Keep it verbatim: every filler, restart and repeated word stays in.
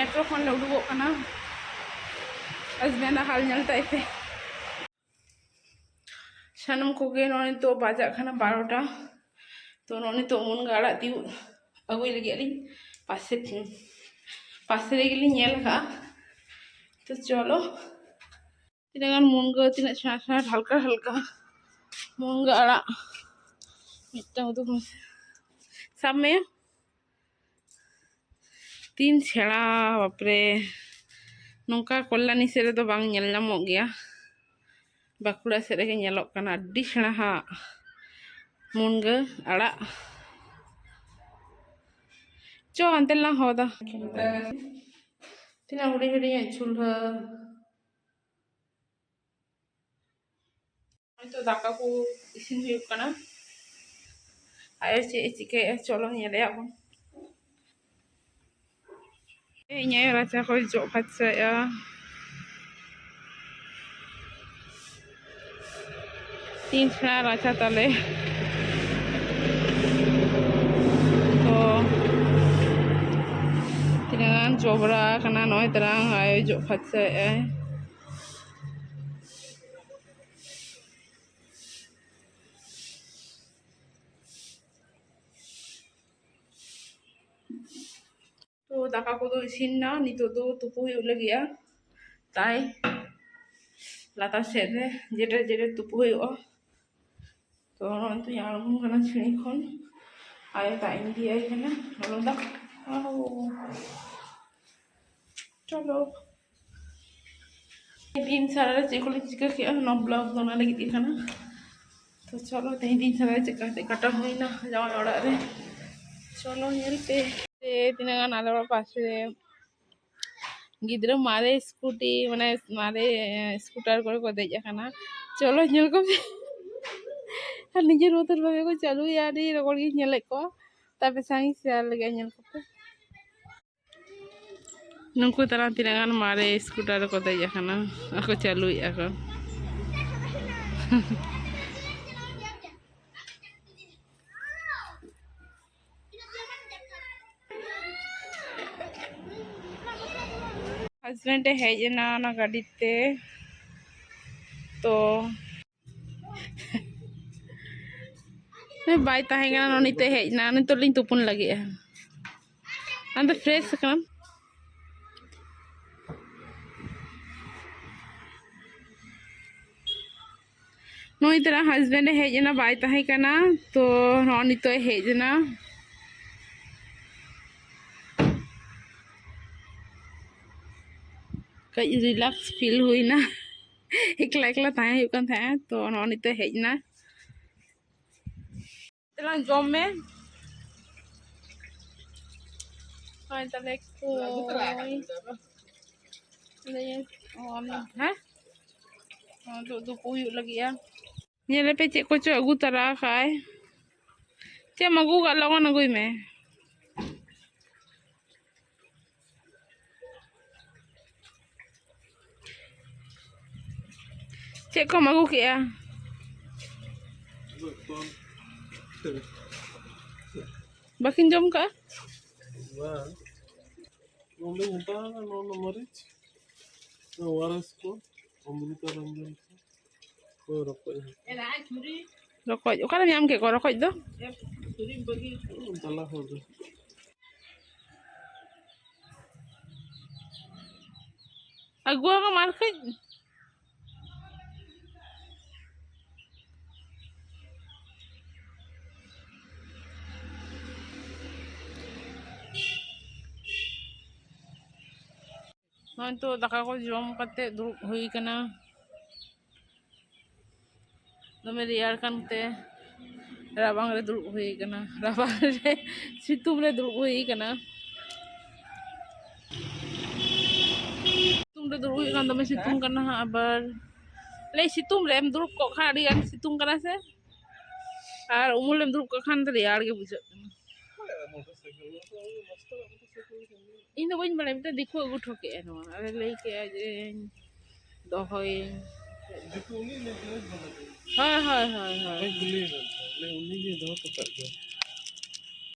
Metro ᱠᱷᱚᱱ ᱞᱮ ᱩᱰᱩᱠᱚᱜ ᱠᱟᱱᱟ᱾ ᱦᱟᱥᱵᱮᱱᱰ ᱟᱜ ᱦᱟᱞ ᱧᱮᱞ ᱛᱟᱭ ᱯᱮ᱾ ᱥᱟᱱᱟᱢ ᱠᱚᱜᱮ ᱱᱚᱜᱼᱚᱭ ᱱᱤᱛᱚᱜ ᱵᱟᱡᱟᱜ ᱠᱟᱱᱟ ᱵᱟᱨᱚᱴᱟ᱾ ᱛᱚ ᱱᱚᱜᱼᱚᱭ ᱱᱤᱛᱚᱜ ᱢᱩᱱᱜᱟᱹ ᱟᱲᱟᱜ ᱛᱤᱭᱩᱜ ᱟᱹᱜᱩᱭ ᱞᱟᱹᱜᱤᱫ ᱟᱹᱞᱤᱧ᱾ ᱯᱟᱥᱮ ᱯᱟᱥᱮ ᱨᱮᱜᱮ ᱞᱤᱧ ᱧᱮᱞ ᱟᱠᱟᱫᱼᱟ᱾ ᱛᱚ ᱪᱚᱞᱚ, ᱛᱤᱱᱟᱹᱜ ᱜᱟᱱ ᱢᱩᱱᱜᱟᱹ, ᱛᱤᱱᱟᱹᱜ ᱥᱮᱬᱟ ᱥᱮᱬᱟ ᱦᱟᱞᱠᱟ ᱦᱟᱞᱠᱟ ᱢᱩᱱᱜᱟᱹ ᱟᱲᱟᱜ᱾ ᱢᱤᱫᱴᱟᱝ ᱩᱫᱩᱜ ᱢᱮᱥᱮ, ᱥᱟᱵ ᱢᱮ᱾ ᱛᱤᱱ ᱥᱮᱬᱟ, ᱵᱟᱯᱨᱮ! ᱱᱚᱝᱠᱟ ᱠᱚᱞᱞᱟᱱᱤ ᱥᱮᱫ ᱨᱮᱫᱚ ᱵᱟᱝ ᱧᱮᱞ ᱧᱟᱢᱚᱜ ᱜᱮᱭᱟ᱾ ᱵᱟᱸᱠᱩᱲᱟ ᱥᱮᱫ ᱨᱮᱜᱮ ᱧᱮᱞᱚᱜ ᱠᱟᱱᱟ ᱟᱹᱰᱤ ᱥᱮᱬᱟ ᱦᱟᱸᱜ ᱢᱩᱱᱜᱟᱹ ᱟᱲᱟᱜ᱾ ᱪᱚ, ᱦᱟᱱᱛᱮ ᱞᱟᱝ ᱦᱚᱫᱟ᱾ ᱛᱤᱱᱟᱹᱜ ᱦᱩᱰᱤᱧ ᱦᱩᱰᱤᱧᱟᱜ ᱪᱩᱞᱦᱟᱹ᱾ ᱱᱤᱛᱚᱜ ᱫᱟᱠᱟ ᱠᱚ ᱤᱥᱤᱱ ᱦᱩᱭᱩᱜ ᱠᱟᱱᱟ᱾ ᱟᱭᱳ ᱪᱮᱫ ᱮ ᱪᱤᱠᱟᱹᱭᱮᱫᱼᱟ, ᱪᱚᱞᱚ ᱧᱮᱞᱮᱭᱟ ᱵᱚᱱ᱾ ᱤᱧ ᱟᱭᱳ ᱨᱟᱪᱟ ᱠᱚᱭ ᱡᱚᱜ ᱯᱷᱟᱨᱪᱟᱭᱮᱫᱼᱟ᱾ ᱛᱤᱱ ᱥᱮᱬᱟ ᱨᱟᱪᱟ ᱛᱟᱞᱮ᱾ ᱛᱚ ᱛᱤᱱᱟᱹᱜ ᱜᱟᱱ ᱡᱚᱵᱽᱨᱟ ᱟᱠᱟᱱᱟ, ᱱᱚᱜᱼᱚᱭ ᱛᱟᱨᱟᱝ ᱟᱭᱳ ᱡᱚᱜ ᱯᱷᱟᱨᱪᱟᱭᱮᱫᱼᱟᱭ᱾ ᱛᱚ ᱫᱟᱠᱟ ᱠᱚᱫᱚ ᱤᱥᱤᱱ ᱱᱟ, ᱱᱤᱛᱚᱜ ᱫᱚ ᱛᱩᱯᱩ ᱦᱩᱭᱩᱜ ᱞᱟᱹᱜᱤᱫᱼᱟ᱾ ᱛᱟᱭ ᱞᱟᱛᱟᱨ ᱥᱮᱫ ᱨᱮ ᱡᱮᱴᱟ ᱡᱮᱴᱟ ᱛᱩᱯᱩ ᱦᱩᱭᱩᱜᱼᱟ᱾ ᱛᱚ ᱱᱚᱜᱼᱚᱭ ᱛᱚᱧ ᱟᱬᱜᱚᱱ ᱠᱟᱱᱟ ᱪᱷᱟᱹᱱᱤ ᱠᱷᱚᱱ᱾ ᱟᱭᱳ ᱫᱟᱜ ᱤᱧ ᱤᱫᱤᱭᱟᱭ ᱠᱟᱱᱟ, ᱞᱚᱞᱚ ᱫᱟᱜ᱾ ᱟᱣ᱾ ᱪᱚᱞᱚ, ᱫᱤᱱ ᱥᱟᱨᱟ ᱨᱮ ᱪᱮᱫ ᱠᱚᱞᱮ ᱪᱤᱠᱟᱹ ᱠᱮᱜᱼᱟ, ᱚᱱᱟ ᱵᱞᱚᱜ ᱫᱚ ᱚᱱᱟ ᱞᱟᱹᱜᱤᱫ ᱜᱮ ᱠᱟᱱᱟ᱾ ᱛᱚ ᱪᱚᱞᱚ, ᱛᱮᱦᱮᱧ ᱫᱤᱱ ᱥᱟᱨᱟ ᱨᱮ ᱪᱮᱫ ᱠᱟᱛᱮ ᱠᱟᱴᱟᱣ ᱦᱩᱭᱱᱟ ᱡᱟᱶᱟᱭ ᱚᱲᱟᱜ ᱨᱮ, ᱪᱚᱞᱚ ᱧᱮᱞ ᱯᱮ᱾ ᱛᱮ ᱛᱤᱱᱟᱹᱜ ᱜᱟᱱ ᱟᱞᱮ ᱚᱲᱟᱜ ᱯᱟᱥᱮ ᱨᱮ ᱜᱤᱫᱽᱨᱟᱹ ᱢᱟᱨᱮ ᱥᱠᱩᱴᱤ, ᱢᱟᱱᱮ ᱢᱟᱨᱮ ᱥᱠᱩᱴᱟᱨ ᱠᱚᱨᱮ ᱠᱚ ᱫᱮᱡ ᱟᱠᱟᱱᱟ᱾ ᱪᱚᱞᱚ ᱧᱮᱞ ᱠᱚᱯᱮ᱾ ᱟᱨ ᱱᱤᱡᱮᱨ ᱢᱚᱛᱚᱱ ᱵᱷᱟᱵᱮ ᱠᱚ ᱪᱟᱹᱞᱩᱭᱟ, ᱟᱹᱰᱤ ᱨᱚᱠᱚᱢ ᱜᱤᱧ ᱧᱮᱞᱮᱫ ᱠᱚᱣᱟ᱾ ᱛᱟᱯᱮ ᱥᱟᱝ ᱤᱧ ᱥᱮᱭᱟᱨ ᱞᱮᱜᱮ, ᱧᱮᱞ ᱠᱚᱯᱮ᱾ ᱱᱩᱠᱩ ᱛᱟᱞᱟ ᱛᱤᱱᱟᱹᱜ ᱜᱟᱱ ᱢᱟᱨᱮ ᱥᱠᱩᱴᱟᱨ ᱨᱮᱠᱚ ᱫᱮᱡ ᱟᱠᱟᱱᱟ ᱟᱨ ᱠᱚ ᱪᱟᱹᱞᱩᱭᱮᱫᱼᱟ ᱠᱚ᱾ Husband ᱮ ᱦᱮᱡ ᱮᱱᱟ ᱚᱱᱟ ᱜᱟᱹᱰᱤ ᱛᱮ, ᱛᱚ ᱵᱟᱭ ᱛᱟᱦᱮᱸ ᱠᱟᱱᱟ, ᱱᱚᱜᱼᱚ ᱱᱤᱛᱚᱜ ᱦᱮᱡ ᱮᱱᱟ, ᱱᱤᱛᱚᱜ ᱞᱤᱧ ᱛᱩᱯᱩᱱ ᱞᱟᱹᱜᱤᱫᱼᱟ᱾ ᱟᱢ ᱫᱚ fresh ᱟᱠᱟᱱᱟᱢ? ᱱᱩᱭ ᱛᱟᱨᱟ husband ᱮ ᱦᱮᱡ ᱮᱱᱟ, ᱵᱟᱭ ᱛᱟᱦᱮᱸ ᱠᱟᱱᱟ, ᱛᱚ ᱱᱚᱜᱼᱚᱭ ᱱᱤᱛᱚᱜ ᱮ ᱦᱮᱡ ᱮᱱᱟ᱾ ᱠᱟᱹᱡ relax feel ᱦᱩᱭᱱᱟ᱾ ᱮᱠᱞᱟ ᱮᱠᱞᱟ ᱛᱟᱦᱮᱸ ᱦᱩᱭᱩᱜ ᱠᱟᱱ ᱛᱟᱦᱮᱸᱜᱼᱟ, ᱛᱚ ᱱᱚᱜᱼᱚᱭ ᱱᱤᱛᱚᱜ ᱮ ᱦᱮᱡ ᱮᱱᱟ᱾ ᱫᱮᱞᱟᱝ ᱡᱚᱢ ᱢᱮ᱾ ᱦᱳᱭ, ᱛᱟᱦᱞᱮ ᱠᱚᱭ᱾ ᱦᱮᱸ? ᱦᱚᱸ, ᱫᱩ-, ᱫᱩᱯᱩ ᱦᱩᱭᱩᱜ ᱞᱟᱹᱜᱤᱫᱼᱟ᱾ ᱧᱮᱞᱮᱯᱮ ᱪᱮᱫ ᱠᱚᱪᱚ ᱟᱹᱜᱩ ᱛᱟᱨᱟ ᱠᱟᱜᱼᱟᱭ᱾ ᱪᱮᱫ ᱮᱢ ᱟᱹᱜᱩ ᱠᱟᱜ? ᱞᱚᱜᱚᱱ ᱟᱹᱜᱩᱭ ᱢᱮ᱾ ᱪᱮᱫ ᱠᱚᱢ ᱟᱹᱜᱩ ᱠᱮᱜᱼᱟ? ᱵᱟᱹᱠᱤᱱ ᱡᱚᱢ ᱠᱟᱜᱼᱟ? ᱵᱟᱝ᱾ ᱱᱚᱰᱮᱧ ᱦᱟᱛᱟᱣᱟ ᱱᱚᱣᱟ ᱢᱟᱹᱨᱤᱪ, ᱱᱚᱣᱟ ᱳᱟᱨᱮᱥ ᱠᱚ, ᱚᱢᱨᱤᱛᱟ ᱨᱚᱧᱡᱚᱱ ᱠᱚ᱾ ᱦᱳᱭ, ᱨᱚᱠᱚᱡ ᱦᱚᱸ᱾ ᱨᱚᱠᱚᱡ ᱚᱠᱟᱨᱮᱢ ᱧᱟᱢ ᱠᱮᱫ ᱠᱚᱣᱟ ᱨᱚᱠᱚᱡ ᱫᱚ? ᱦᱩᱸ, ᱛᱟᱞᱟ ᱦᱚᱲ ᱫᱚ᱾ ᱟᱹᱜᱩᱣᱟᱢᱟᱢ ᱟᱨ ᱠᱟᱹᱡ᱾ ᱱᱚᱜᱼᱚᱭ ᱛᱚ ᱫᱟᱠᱟ ᱠᱚ ᱡᱚᱢ ᱠᱟᱛᱮ ᱫᱩᱲᱩᱵ ᱦᱩᱭ ᱠᱟᱱᱟ᱾ ᱫᱚᱢᱮ ᱨᱮᱭᱟᱲ ᱠᱟᱱᱛᱮ ᱨᱟᱵᱟᱝ ᱨᱮ ᱫᱩᱲᱩᱵ ᱦᱩᱭ ᱠᱟᱱᱟ, ᱨᱟᱵᱟᱝ ᱨᱮ, ᱥᱤᱛᱩᱝ ᱨᱮ ᱫᱩᱲᱩᱵ ᱦᱩᱭ ᱠᱟᱱᱟ᱾ ᱥᱤᱛᱩᱝ ᱨᱮ ᱫᱩᱲᱩᱵ ᱦᱩᱭ ᱠᱟᱱᱟ, ᱫᱚᱢᱮ ᱥᱤᱛᱩᱝ ᱠᱟᱱᱟ ᱦᱟᱸᱜ᱾ ᱟᱵᱟᱨ ᱞᱟᱹᱭ, ᱥᱤᱛᱩᱝ ᱨᱮᱢ ᱫᱩᱲᱩᱵ ᱠᱚᱜ ᱠᱷᱟᱱ ᱟᱹᱰᱤ ᱜᱟᱱ ᱥᱤᱛᱩᱝ ᱠᱟᱱᱟ ᱥᱮ, ᱟᱨ ᱩᱢᱩᱞ ᱨᱮᱢ ᱫᱩᱲᱩᱵ ᱠᱚᱜ ᱠᱷᱟᱱ ᱫᱚ ᱨᱮᱭᱟᱲ ᱜᱮ ᱵᱩᱡᱷᱟᱹᱜ ᱠᱟᱱᱟ᱾ ᱤᱧ ᱫᱚ ᱵᱟᱹᱧ ᱵᱟᱲᱟᱭᱟ, ᱢᱤᱫᱴᱮᱱ ᱫᱤᱠᱩ ᱟᱹᱜᱩ ᱦᱚᱴᱚ ᱠᱮᱜᱼᱟᱭ ᱱᱚᱣᱟ, ᱟᱨᱮ ᱞᱟᱹᱭ ᱠᱮᱜᱼᱟ ᱡᱮ ᱫᱚᱦᱚᱭᱟᱹᱧ᱾ ᱫᱤᱠᱩ ᱩᱱᱤ ᱞᱟᱹᱭ ᱠᱮᱫᱟᱭ ᱵᱷᱟᱞᱮ ᱜᱮ᱾ ᱦᱳᱭ, ᱦᱳᱭ, ᱦᱳᱭ, ᱦᱳᱭ᱾ ᱵᱟᱹᱧ ᱠᱩᱞᱤᱭᱮ ᱠᱟᱱ ᱛᱟᱦᱮᱸᱫ, ᱞᱟᱹᱭ ᱩᱱᱤ ᱜᱮ ᱫᱚᱦᱚ ᱦᱚᱴᱚ ᱠᱟᱜ ᱜᱮᱭᱟ᱾